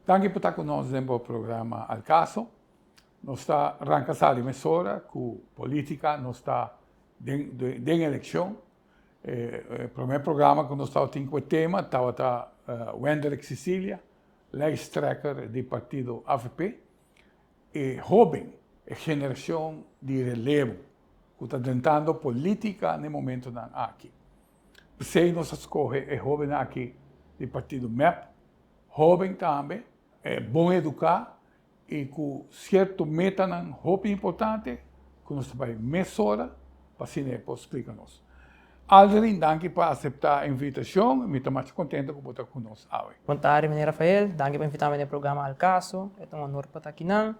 Danki pa ta ku nos den bo programa Al Caso. Nos ta ranka sali mesora ku politika, nos ta den elekshon. E promé programa ku nos tabatin ku e tema tabata Wenderick Cicilia, lijsttrekker di partido avp. E hóben, e generashon di relevo ku ta drentando politika na e momentonan aki. P'esei nos a skohe e hóbennan aki di partido mep, hóben tambe, bon eduká i ku sierto metanan hopi importante ku nos ta bai mesora pa asina e por splika nos. Aldrin, danki pa aseptá e invitashon, mi ta masha kontento ku bo ta ku nos awe. Bon tardi, meneer Rafael. Danki pa invitá mi na e programa Al Caso. E ta un honor pa ta akinan.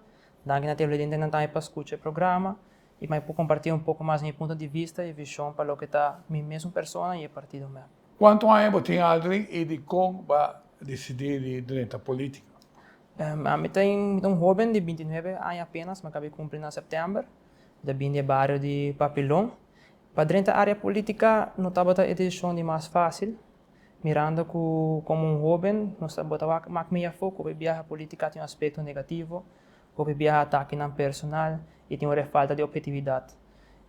Danki na televidentenan tambe pa skucha e programa i pa mi por kompartí un poko mas mi punto di vista i vishon pa loke ta mi mesun persona i e partido mep. Kuantu aña bo tin, Aldrin, i dikon bo a disidí di drenta polítika? Ami ta un hoben di 29 aña apenas, mi a kaba di kumpli na sèptèmber. Mi ta bini di e bario di Papilon. Pa drenta área polítika no tabata e desishon di mas fásil, mirando ku komo un hoben nos ta bo ta wak mak mi afó ku hopi biaha polítika tin un aspekto negativo, hopi biaha atakenan personal i tin ora e falta di ophetividat.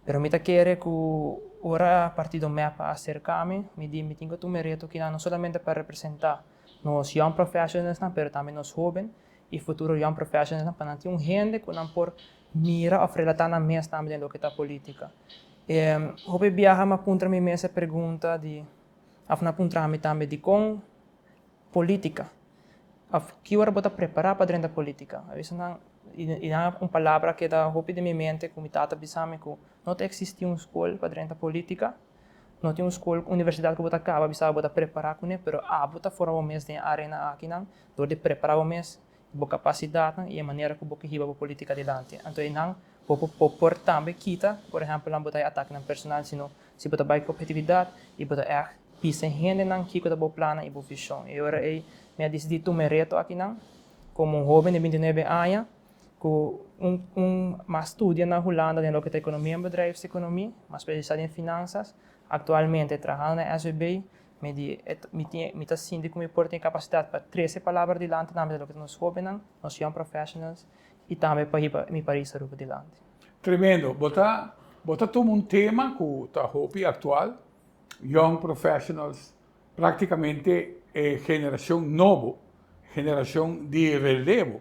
Pero mi ta kere ku ora partido mep a aserká mi, mi di mi tin ku tuma e reto kinan no solamente pa representá nos young professionalsnan pero tambe nos hoben y futuro young professionalsnan pa nan tin un hende cu nan por mira of relata nan mes tambe den loke ta politica. Hopi biaha mi a puntra mi mes e pregunta di of nan a puntra mi tambe dicon politica of ki ora bo ta prepara pa drenta politica. A bisa nan y nan un palabra a keda hopi den mi mente cu mi tata a bisa mi cu no ta existi un scol pa drenta politica. No tin un skol, universidat ku bo ta kaba bisa bo ta prepará kuné, pero abo ta forma bo mes den e arena akinan dor di prepará bo mes, bo kapasidatnan i e manera ku bo ke hiba bo polítika dilanti. Anto einan bo bo por tambe kita, por ehèmpelnan bo ta e atakenan personal, sino si bo ta bai ku ophetividat i bo ta ègt bisa e hendenan kiko ta bo plannan i bo vishon. E ora ei mi a disidí tuma e reto akinan komo un hóben di 29 aña Ku un un mas studia na Hulanda den loke ta ekonomia en bedrijfseconomie, mas spesialisá den finansas. Aktualmente trahando na SVB, mi di e mi tin mi ta sinti ku mi por tin e kapasidat pa trese palabra dilanti tambe den loke ta nos hóbennan, nos young professionals i tambe pa hiba mi pais Aruba dilanti. Tremendo. Bo ta bo ta tuma un tema ku ta hopi aktual, young professionals Práktikamente e generashon nobo, generashon di relevo,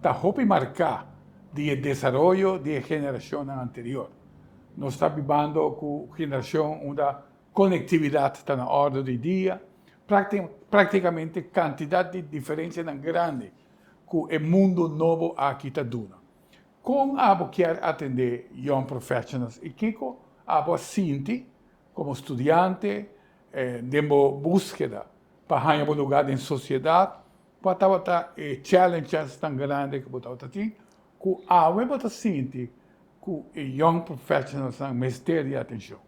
ta hopi marká di e desaroyo di e generashonnan anterior. Nos ta bibando ku generashon unda konektividat ta na òrdu di dia, práktikamente kantidat di diferensianan grandi ku e mundu nobo aki ta duna. Kon abo kier atendé young professionals i kiko abo a sinti komo studiante den bo búskeda pa haña bo lugá den sosiedat, kua tabata e challenges tan grandi ku bo tabata tin ku awe bo ta sinti ku e young professionalsnan mester di atenshon?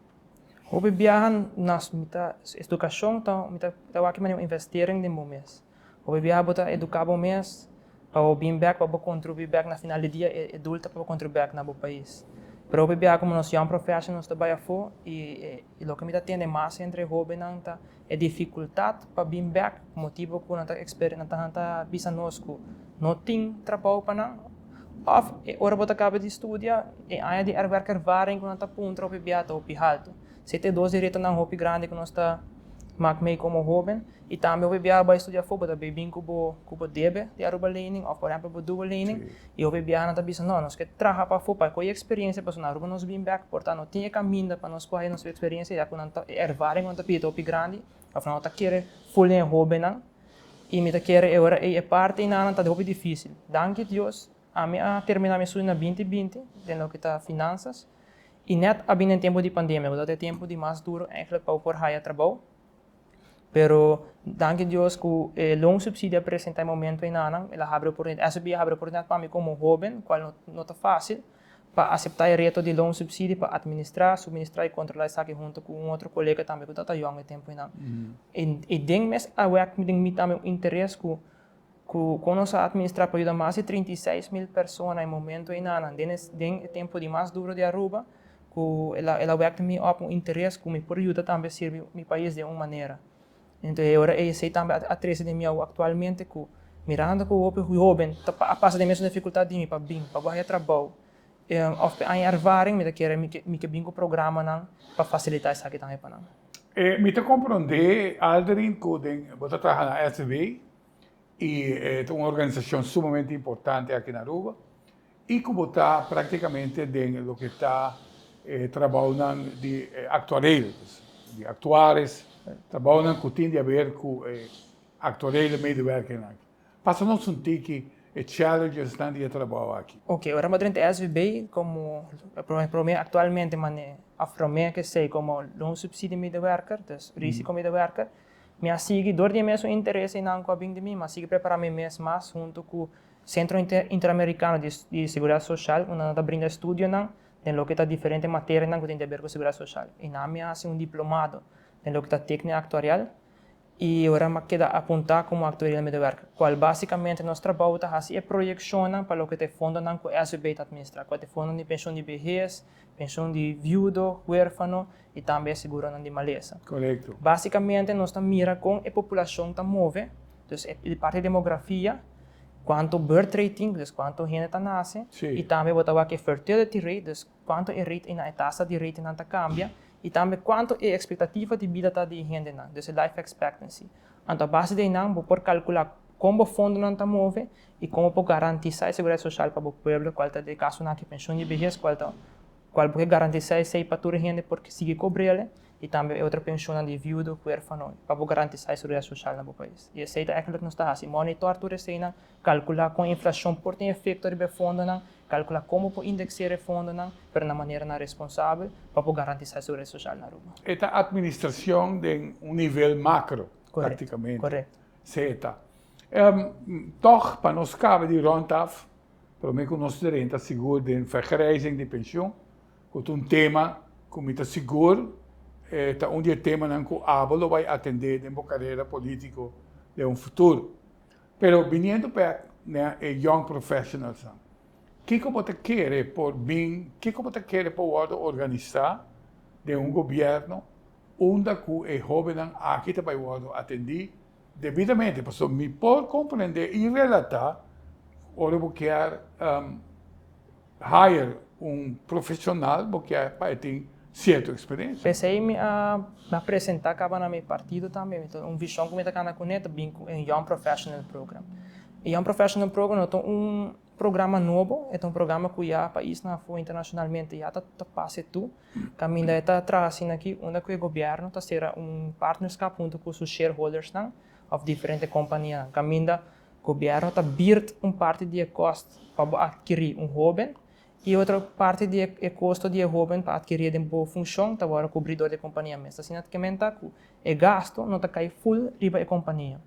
Hopi biaha nos mi ta edukashon ta mi ta wak manera un investering den bo mes. Hopi biaha bo ta eduká bo mes pa bo bin bèk pa bo kontribuí bèk na final di dia e doel ta pa bo kontribuí bèk na bo pais. Pero hopi biaha komo nos young professionals ta bai afó i loke mi ta tende mas entre e hóbennan ta e difikultat pa bin bèk motibu ku nan ta eksper nan ta bisa nos ku no tin trabou pa nan òf e ora bo ta kaba di studia e aña di werkervaring ku nan ta puntra hopi biaha ta hopi haltu. Esei ta e dos di retonan hopi grandi ku nos ta mak mei komo hóben. I tambe hopi biaha bai studia afó bo ta bay bin ku bo ku bo debe di Aruba lening òf por ehèmpel bo dual lening i hopi biaha nan ta bisa no nos ke traha pafó pa kohe eksperensia pasobra na Aruba nos bin bèk por ta no tin e kaminda pa nos kohe nos eksperensia ya ku nan ta e ervaring ku nan ta pidi ta hopi grandi òf nan no ta kere ful den e hóbennan i mi ta kere e ora ei e parti einan ta hopi difísil. Danki Dios ami a terminá mi estudio na binti binti den loke ta finansas i nèt a bini den tempu di pandemia ku tabata e tempu di mas duru eigentlik pa bo por haya trabou. Pero danki Dios ku e loonsubsidie a presenta e momento einanan, el a habri oportunidad, SVB a habri oportunidad pa mi komo hoben, kual no no ta fásil, pa aseptá e reto di loonsubsidie pa atministrá, suministrá i kontrolá esaki hunto ku un otro kolega tambe ku tabata yòn e tempu einan. I den mes a wèk den mi tambe un interes ku ku kon nos a atministrá pa yuda mas di 36.000 persona e momento einanan den e den e tempu di mas duro di Aruba, ku el a el a wèk mi òp un interes ku mi por yuda tambe sirbi mi pais den un manera. Enton e ora ei esei tambe a trese den mi awo aktualmente ku Mirando ku hopi hoben ta a pasa den mesun difikultat di mi pa bin pa bo haya trabou òf pa haña ervaring, mi ta kere mi ke bin ku programanan pa fasilitá esaki tambe pa nan. Mi ta komprondé, Alderin, ku den bo ta traha na SW i e ta un organisashon sumamente importante aki na Aruba i ku bo ta praktikamente den loke ta e trabounan di aktuareel, di aktuaris, trabounan ku tin di haber ku e Actuariële medewerkernan. Pasa nos un tiki e challengesnan di e trabou aki. Ok, ora bo drenta SVB como prome actualmente mane of prome ke sei como loonsubsidie medewerker, dus risicomedewerker, mi a sigui dor di e mesun interes einan ku a bin di mi, mi a sigui prepara mi mes mas hunto ku Centro Interamericano di Seguridad Social unda nan ta brinda estudionan den loke ta diferente materianan ku tin di haber ku seguridad social. Einan mi a hasi un diplomado den loke ta tecnica actuarial. I ora m'a keda apuntá komo aktuarial medewerker, kual básikamente nos trabou ta hasi e proyekshonnan pa loke ta e fondonan ku SVB ta atministrá, kual ta e fondonan di penshon di behes, penshon di viudo, huérfano i tambe e seguronan di malesa. Korekto. Básikamente nos ta mira kon e populashon ta move, dus e parti demografia, kuantu birth rate tin, dus kuantu hende ta nase, i tambe bo ta wak e fertility rate, dus Kuantu e rate einan, e tasa di ratenan ta kambia i tambe kuantu e ekspektativa di bida ta di e hendenan, dus e life expectancy. Anto a base di einan bo por kalkulá kon bo fondonan ta move i kon bo por garantisá e seguridat sosial pa bo pueblo, kual ta den e kasonan aki penshon di behes, kual ta kual bo ke garantisá esei pa tur e hende por sigui kobr'el i tambe e otro penshonnan di viudo, huérfano, pa bo garantisá e seguridat sosial na bo pais. I esei ta ègentlik nos ta hasi, monitor tur eseinan, kalkulá kon inflashon por tin efekto riba e fondonan, Calcula como por indexera e fondonan, pero na maneranan responsabel pa por garantisa e seguridad social na Aruba. E ta administracion den un nivel macro, practicamente. Correcto. Se e ta. Toch, pa nos caba di rond af, prome cu nos drenta sigur den vergrijzing di pensioen, cu ta un tema cu mi ta sigur ta un di e temanan cu abo lo bay atende den bo carera politico den un futuro. Pero biniendo bek na e young professionalsnan, kiko bo ta kere por bin, kiko bo ta kere por wordo organisa den un gobierno unda ku e hobennan aki ta bai wordo atendi debidamente? Pasobra mi por comprende i relata ora bo kier hire un profesional bo kier pa e tin cierto experiencia. P'esei mi a mi a presenta caba na mi partido tambe, mi ta un vision cu mi ta cana cune ta bin cu e Young Professional Program. E Young Professional Program no ta un programa nobo, e ta un programa cu ya paisnan afo internacionalmente ya ta ta pasa e tu, caminda e ta traha asina aki unda cu e gobierno ta cera un partnerschap hunto cu su shareholdersnan of diferente companianan, caminda Gobierno ta birt un parti di e kost pa bo adkirí un hóben i otro parti di e kosto di e hóben pa adkirí den bo funshon ta wòrdu kubrí dor di e kompania mes. Asina ta kementa ku e gasto no ta kai ful riba e kompania.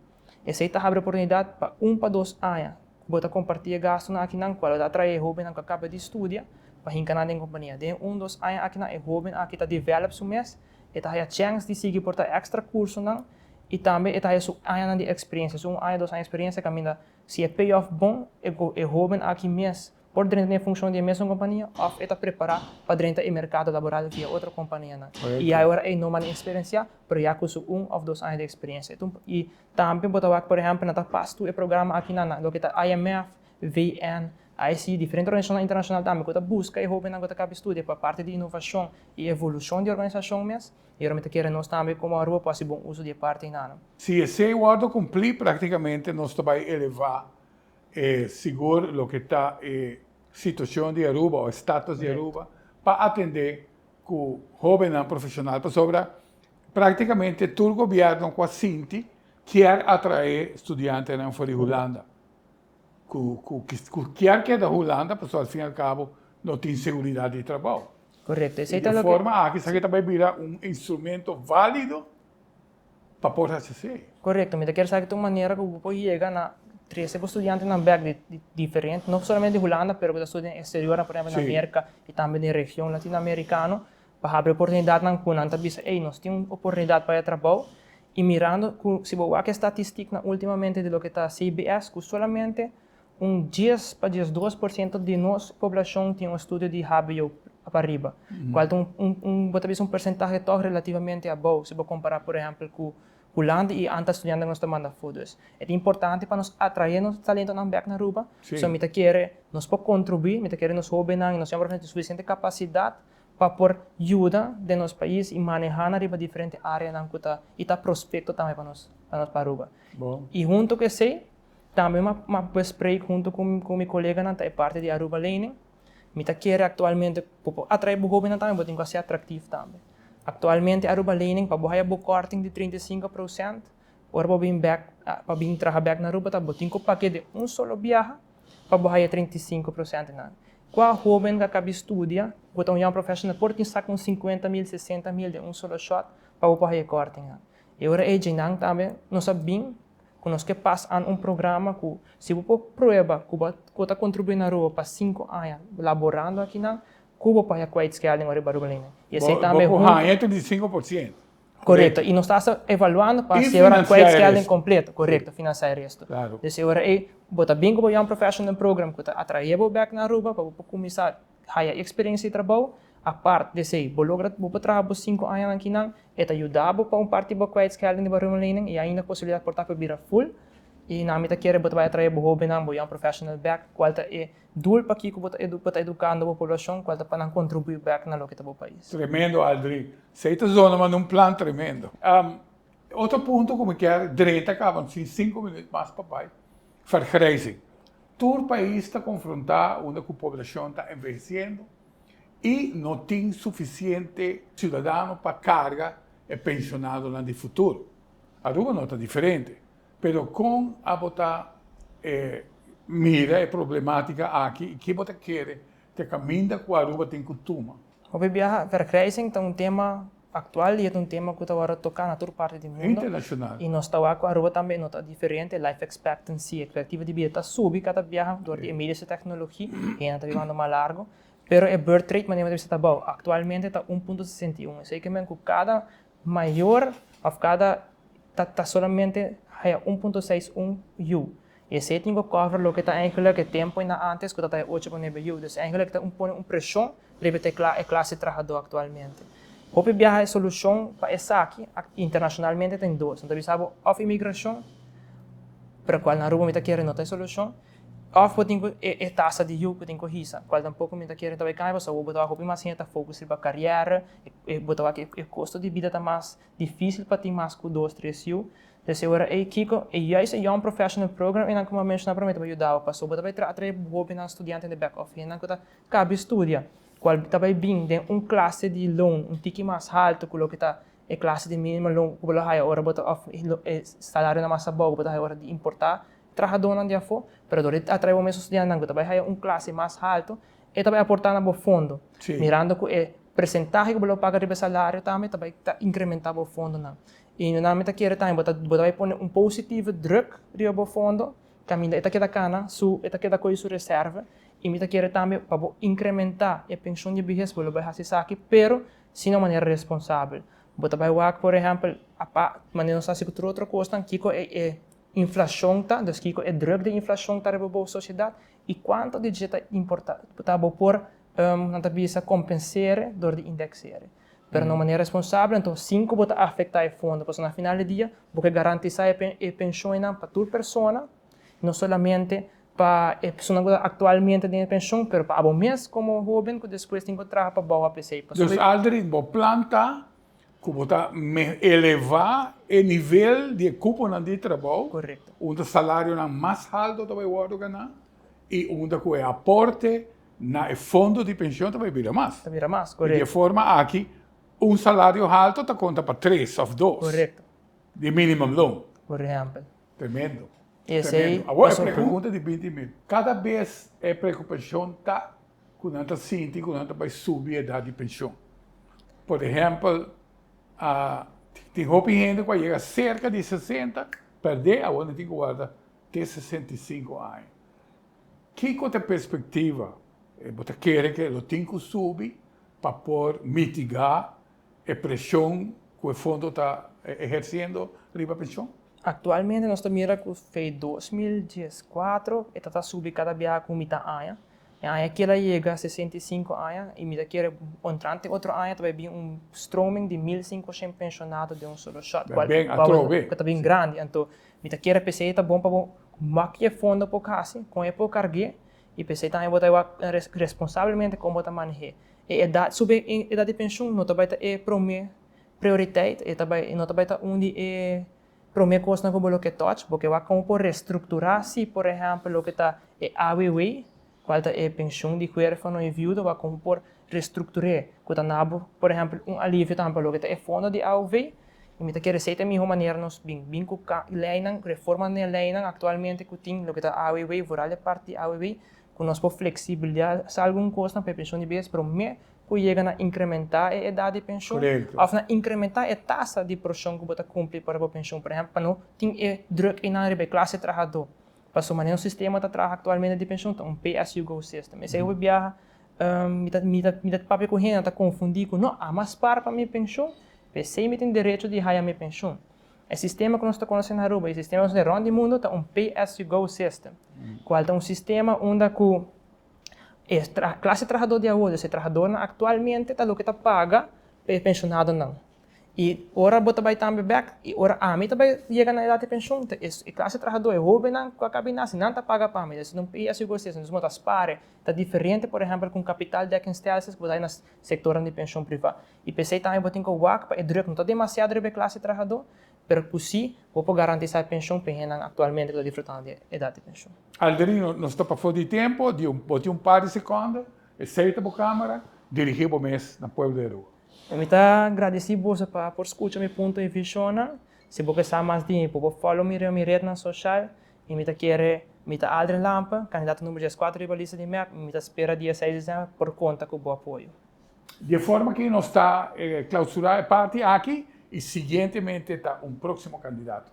Esei ta habri oportunidat pa un pa dos aña ku bo ta kompartí e gastonan akinan kual lo ta atraé e hóbennan ku a kaba di studia pa hinka nan den kompania. Den e un dos aña akinan e hóben aki ta develop su mes, e ta haya chèns di sigui por ta èkstra kursonan I tambe e ta haya su añanan di experiencia, su un aña, dos aña experiencia caminda si e pay off bon, e e hoben aki mes por drenta den e funcion di e mesun compania of e ta prepara pa drenta e mercado laboral via otro companianan. I ya e ora ey no manda experiencia, pero ya cu su un of dos aña di experiencia. I tambe bo ta wak por ehempel nan ta pas tur e programa aki nan, loke ta IMF, VN, IC, diferente organisacionnan internacional tambe cu ta busca e hobennan cu ta caba studia pa parti di innovacion y evolucion di organisacion mes. I ora mi ta kere nos tambe komo Aruba por hasi bon uso di e parti einan. Si esei wòrdu kumplí praktikamente nos ta bai elevá e sigur loke ta e situashon di Aruba o e status di Aruba pa atendé ku hóbennan profeshonal pasobra praktikamente tur gobièrnu ku a sinti kier atraé studiantenan for di Hulanda ku ku kier keda Hulanda pasobra al fin i al kabo no tin seguridat di trabou. Correcto. Esey ta loke. Di forma aki esaki ta bay bira un instrumento valido pa por haci esey. Correcto. Mi ta kier sa ki ta un manera cu bo por yega na trece bo studiantenan bek di diferente, no solamente di Hulanda, pero cu ta studia den exterior, por ehempel na Merca y tambe den region Latinoamericano, pa habri oportunidadnan cu nan ta bisa, ey, nos tin un oportunidad pa e trabou y mirando cu si bo wak e statisticnan ultimamente di loke ta CBS cu solamente Un dies pa 12% di nos poblashon tin un estudio di hbo pa riba, kual ta un, un, bo ta bisa un persentahe tòg relativamente abou si bo kompará por ehèmpel ku Hulanda y anta studiante nos ta manda afo. Dus e ta importante pa nos atrae nos talentonan bek na Aruba. So mi ta kere nos por contribui, mi ta kere nos hobennan y nos young professionals tin suficiente capacidad pa por yuda den nos pais y maneha nan riba diferente areanan cu ta y ta prospecto tambe pa nos pa nos pa Aruba. Y hunto cu esey tambe mi a bespreek hunto cu mi coleganan ta e parti di Aruba Lening. Mi ta kere actualmente bo por atrae bo hobennan tambe bo tin cu haci atractief tambe. Actualmente Aruba Lening pa bo haya bo korting di 35% ora bo bin bek pa bin traha bek na Aruba ta bo tin cu pake den un solo biaha pa bo haya 35% nan. Cua hoben cu a cabi studia cu ta un young professional por tin saca un 50 mil, 60 mil den un solo shot pa bo por haya e korting nan. E ora ey dje nan tambe nos a bin cu nos ke pas aan un programa cu si bo por prueba cu bo cu ta contribui na Aruba pa 5 aña laborando akinan cu bo por haya kwijtschelding ora riba Aruba Lening. Y esey tambe Bo por haya 35%. Correcto. Y nos ta hasta evaluando pa haci ora kwijtschelding completo. Correcto, financia e resto. Dus e ora ey bo ta bin cu bo Young Professional Program cu ta atrae bo bek na Aruba pa bo por cuminsa haya experiencia di trabou. Apart di esey bo logra bo por traha bo 5 añanan akinan. E ta yuda bo pa un parti bo kwijtschelding di bo Aruba Lening y ainda posibilidad por ta cu e bira full. Y nan mi ta kere bo ta bay atrae bo hobennan, bo Young Professional bek, cual ta e doel pakico bo ta bo ta educando bo poblacion, cual ta pa nan contribui bek na loke ta bo pais. Tremendo, Aldrin. Esey ta zona manda un plan tremendo. Otro punto cu mi kier drenta caba sin 5 minuut mas pa bay, vergrijzing. Tur pais ta confronta unda cu poblacion ta enveheciendo y no tin suficiente ciudadano pa carga e pensionadonan di futuro. Aruba no ta diferente, pero con abo ta mira e problematica aki y ki bo ta kere ta e caminda cu Aruba tin cu tuma? Hopi biaha, vergrijzing ta un tema actual y e ta un tema cu ta worde toca na tur parti di mundo. Internacional. Y nos ta wak cu Aruba tambe no ta diferente, life expectancy, expectativa di bida ta subi cada biaha door di e medische tecnologie, hende ta bibando mas largo, pero e birth rate manera mi ta bisa ta abao, actualmente ta 1.61, esey ke men cu cada mayor of cada ta ta solamente haya 1.61 yu. Y esey tin cu cover loke ta eigenlijk e tempo na antes cu ta ta e 8.9 yu. Dus eigenlijk ta un pone un presion riba e e clase trahador actualmente. Hopi biaha e solucion pa esaki internacionalmente ta in dos. Nan ta bisa bo of inmigracion, pero cual na Aruba mi ta kere no ta e solucion, of bo tin cu e e tasa di yu cu tin cu hisa, cual tampoco mi ta kere ta bay cambia pasobra bo ta wak hopi mas hende ta focus riba carrière, e bo ta wak e costo di bida ta mas dificil pa tin mas cu dos, tres yu. Des e ora ey kico e juist e Young Professional Program eynan cu mi a menciona prome ta bay yuda bo pasobra bo ta bay atrae hobennan studiante den bek of hendenan cu ta cabi studia cual ta bay bin den un clase di loon un tiki mas halto cu loke ta e clase di minimo loon cu bo lo haya ora bo ta of e salarionan mas abao cu bo ta haya ora di importa trahadonan di afo, pero dor di atrae bo mes studiantenan cu ta bay haya un clase mas halto e ta bay aporta na bo fondo mirando cu e presentahe cu bo lo paga riba e salario tambe ta bay ta incrementa bo fondonan. Y nan mi ta kere tambe bo ta bo ta bay pone un positieve druk riba bo fondo caminda e ta keda cana su e ta keda coge su reserve y mi ta kere tambe pa bo incrementa e pensioen di behes bo lo bay haci esaki pero si na un manera responsabel. Bo ta bay wak por ehempel apa manera nos ta haci cu tur otro cosnan kico e e inflacion ta dus kico e druk di inflacion ta riba bo sociedad y cuanto di dje ta importa ta bo por nan ta bisa compensere door di indexere. Pero na un manera responsabel, anto sin ku bo ta afektá e fondo, pasobra na final di dia bo ke garantisá e penshonnan pa tur persona, no solamente pa e personanan ku ta aktualmente den e penshon, pero pa abo mes komo hóben ku despues tin ku traha pa bou ap esei. Dus Aldrin, bo plan ta ku bo ta elevá e nivel di e kuponan di trabou, unda salarionan mas haltu ta bai wòrdu ganá i unda ku e aporte na e fondo di pensioen ta bai bira mas. Ta bira mas, korekto. I di e forma aki, un salario halto ta konta pa tres òf dos. Korekto. Di minimumloon. Por ehèmpel. Tremendo. I esei. Tremendo. Awor e pregunta di 20.000. Kada bes e preokupashon ta ku nan ta sinti ku nan ta bai subi edat di pensioen. Por ehèmpel, tin hopi hende ku a yega serka di 60, pèrdè, awor nan tin ku warda te 65 aña. Kiko ta e perspektiva bo ta kere ke lo tin ku subi pa por mitigá e preshon ku e fondo ta ehersiendo riba penshon? Aktualmente nos ta mira ku fei 2014 e ta ta subi kada biaha ku mitan aña. E aña aki el a yega 65 aña i mi ta kere entrante otro aña ta bai bin un stroming di 1500 pensionado den un solo shot. Ben, ben, atrobe. Ku ta bin grandi. Anto mi ta kere p'esei ta bon pa bo wak e fondo por hasi, kon e por karg'é i p'esei tambe bo ta wak responsablemente kon bo ta maneh'é. E edat, subi e edat di penshun no ta bai ta e promé prioriteit, e ta bai, no ta bai ta un di e promé kosnan ku bo lo ke touch, bo ke wak kon bo por restrukturá si por ehèmpel loke ta e AWW, kual ta e penshun di huérfano i viudo, wak kon bo por restruktur'é ku ta na bo por ehèmpel un alivio tambe pa loke ta e fondo di AOV. I mi ta kere esei ta e mihó manera nos bin bin ku leinan, reforma den e leinan aktualmente ku tin loke ta AWW, vooral e parti di AWW, ku nos por fleksibilisá algun kosnan pa e penshun di bes promé ku yega na inkrementá e edat di penshun òf na inkrementá e tasa di porshon ku bo ta kumpli pa bo penshun. Por ehèmpel, pa no tin e drùk einan riba e klase trahadó. Pasobra manera nos sistema ta traha aktualmente di penshun ta un pay as you go system. Esei hopi biaha mi ta mi ta mi ta papia ku hende nan ta konfundí ku no, ami a spar pa mi penshun, p'esei mi tin derecho di haya mi penshun. E sistema ku nos ta konosé na Aruba i e sistema ku nos ta konosé rònt di mundu ta un pay as you go system, kual ta un sistema unda ku E klase trahadó di awor, dus e trahadónan aktualmente ta loke ta paga pa e penshonadonan. I ora bo ta bai tambe bèk, i ora ami ta bai yega na edat di penshon, ta e klase trahadó, e hóbennan ku a kaba di nase, nan ta paga pa mi. Dus un pay as you go system, dus bo ta spar, ta diferente por ehèmpel ku un kapitaldekkingsstelsel ku bo ta haña na sektornan di penshon privá. I p'esei tambe bo tin ku wak pa e drùk no ta demasiado riba e klase trahadó, Pero ku si, bo por garantisá e penshon pa e hendenan aktualmente ku ta disfrutando di e edat di penshon. Alderino, nos ta pafó di tempu, di un bo tin un par di sekonde, esei ta bo kamera, dirigí bo mes na pueblo di Aruba. Mi ta gradisí boso pa por skucha mi punto i vishonnan. Si bo ke sa mas di mi, bo por follow mi riba mi retnan soshal i mi ta kere mi ta Aldrin Lampe, kandidato number 14 riba lista di mep i mi ta spera dia 6 desèmber por konta ku bo apoyo. Di e forma aki nos ta clausura e parti aki y siguientemente ta un proximo candidato.